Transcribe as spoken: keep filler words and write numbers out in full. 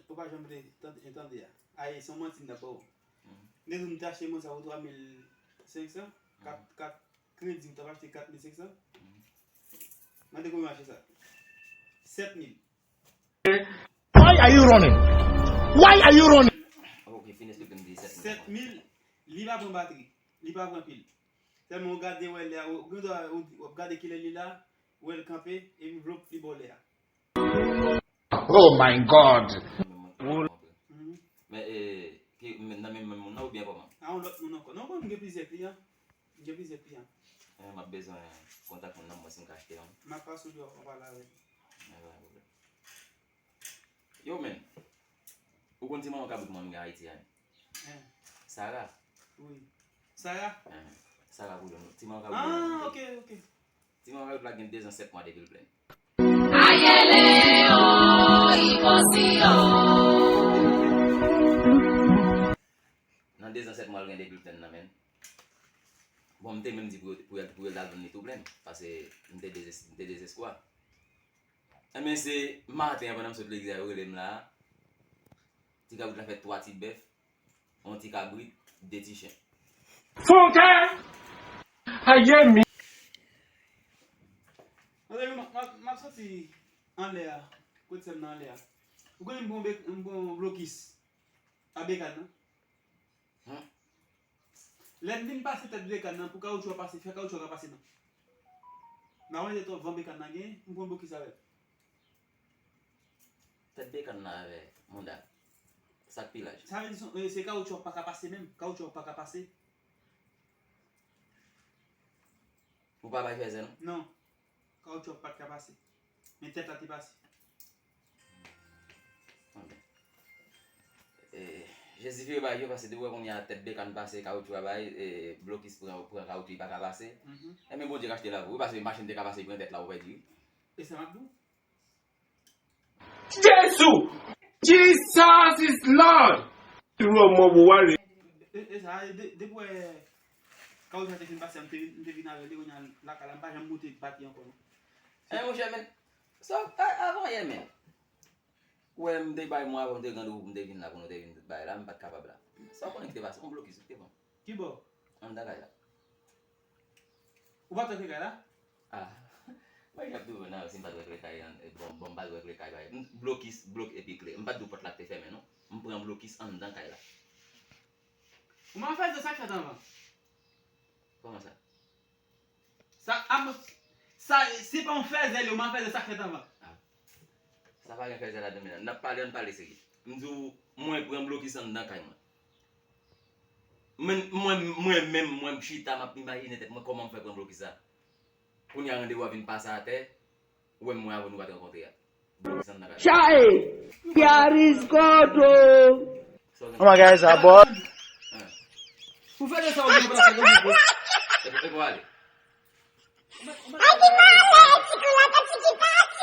Ou pa janm te tande, tande a. Aye, se yon manti m t ap ba w. M te di w m te achte mwen sa pou twa mil senk san, kat, kat kredi, m t ap achte kat mil senk san. Mande konbyen m achte sa. Sèt mil. Why are you running? Why are you running? Ok, fin esplike m di sèt mil. Sèt mil, li pa pran batri, li pa pran pil. Sèlman ou gade wè lè a, ou, ou, ou ap gade kilè li la, wè l kanpe, epi vlop li ba w lè a. Oh my God! Mhm. Men, e, ki, men nan menm, menm moun nan oubyen kòman? A yon lòt moun ankò. Non, mwen, m gen plizyè kliyan. M gen plizyè kliyan. E, m ap bezwen kontak moun nan, mwen si m ka achte yon. M ap pase w di w ap pale avè l. E, pa gen pwoblèm. Yo, men. Ou konn ti manman kabrit mwen m gen Ayiti a? Hein. Sara? Wi. Sara? Hein. Sara Koulyon. Ti manman kabrit mwen. Ah, ok, ok. Ti manman kabrit la gen de zan sèt mwa depi l plenn. Ayele o, ikosi o. Nan de zan sèt mwa l gen depi l plenn nan, men. Bon, m te menm di pou yo, pou yo, pou yo al jwenn li tou plenn. Paske m te dezes-, m te dezespwa. Enben, se maten an, pandan m sot legliz la, yo rele m la. Ti kabrit la fè twa ti bèf, yon ti kabrit, de ti chen. Fon kè! Aye mi! Mezanmi, m, m, m ap soti anlè a. Kote sè m nan anlè a. Ou konnen m pran yon bek-, m pran yon blokis a Bekan nan? Lè m vin pase tèt Bekan nan pou kawotchou a pase, fè kawotchou a ka pase non. M pa konnen twòp van Bekan nan gen, m pran blokis avè l. Tèt Bekan nan avè mouda. Sa k pi laj. Sa vle di se, se kawotchou a pa ka pase menm, kawotchou a pa ka pase. Ou pa bay fèzè non? Non. Kawotchou a pa t ka pase. Men tèt la te pase. Anben. E, Jezi vire bagay yo, paske depi w wè kounye a tèt Bekan pase, kawotchou a bay, e, blokis pran, pran kawotchou, li pa ka pase. Mhm. Enben, Bondye rachte la pou ou, paske machin te ka pase, li pran tèt la, ou pèdi, wi. E sa m ap di w. Jesu! Jesus is Lord! Ti Romo pou wale. E, e sa, e de, depi w wè kawotchou a te fin pase, m te, m te vin avè li, kounye a lakay la, m pa janm moute bati ankò non. E, monchè, men, sa, a, avan yè, men. Ou wè, m te bay mwa avan, m te randevou pou m te vin la, pou nou te vin bay la, m pa t kapab la. Sa w konnen ki te pase? Yon blokis, ou te pran. Ki bò? Anndan kay la. Ou pa t antre kay la? Ah. Mwen j ap di w, nan, si m pa t wè kle kay an, e, bon, bon, m pa t wè kle kay la. M blokis, blok epi kle. M pa t di w pòt la te fèmen, non. M pran blokis anndan kay la. Ou man fè de sa k fèt anvan. Kòman sa? Sa, am, sa, se pa yon fèzè, li, ou man fèzè sa k fèt anvan. Ah. Sa pa gen fèzè ladan, medam. N ap pale, ann pale serye. M di w, mwen pran blokis anndan kay mwen. Mwen, mwen, mwen menm, mwen m chita, m ap imajine tèt mwen kòman m fè pran blokis la. Kounye a randevou a vin pase atè, ou wè m mwen avè w nou pa t rankontre a. Blokis anndan kay. Chai! Yaris Koto! Sa w gen? Kòman bagay sa, bò? Hein. Pou fè de sa, ou gen pou la fè de. E pou, e pou ale.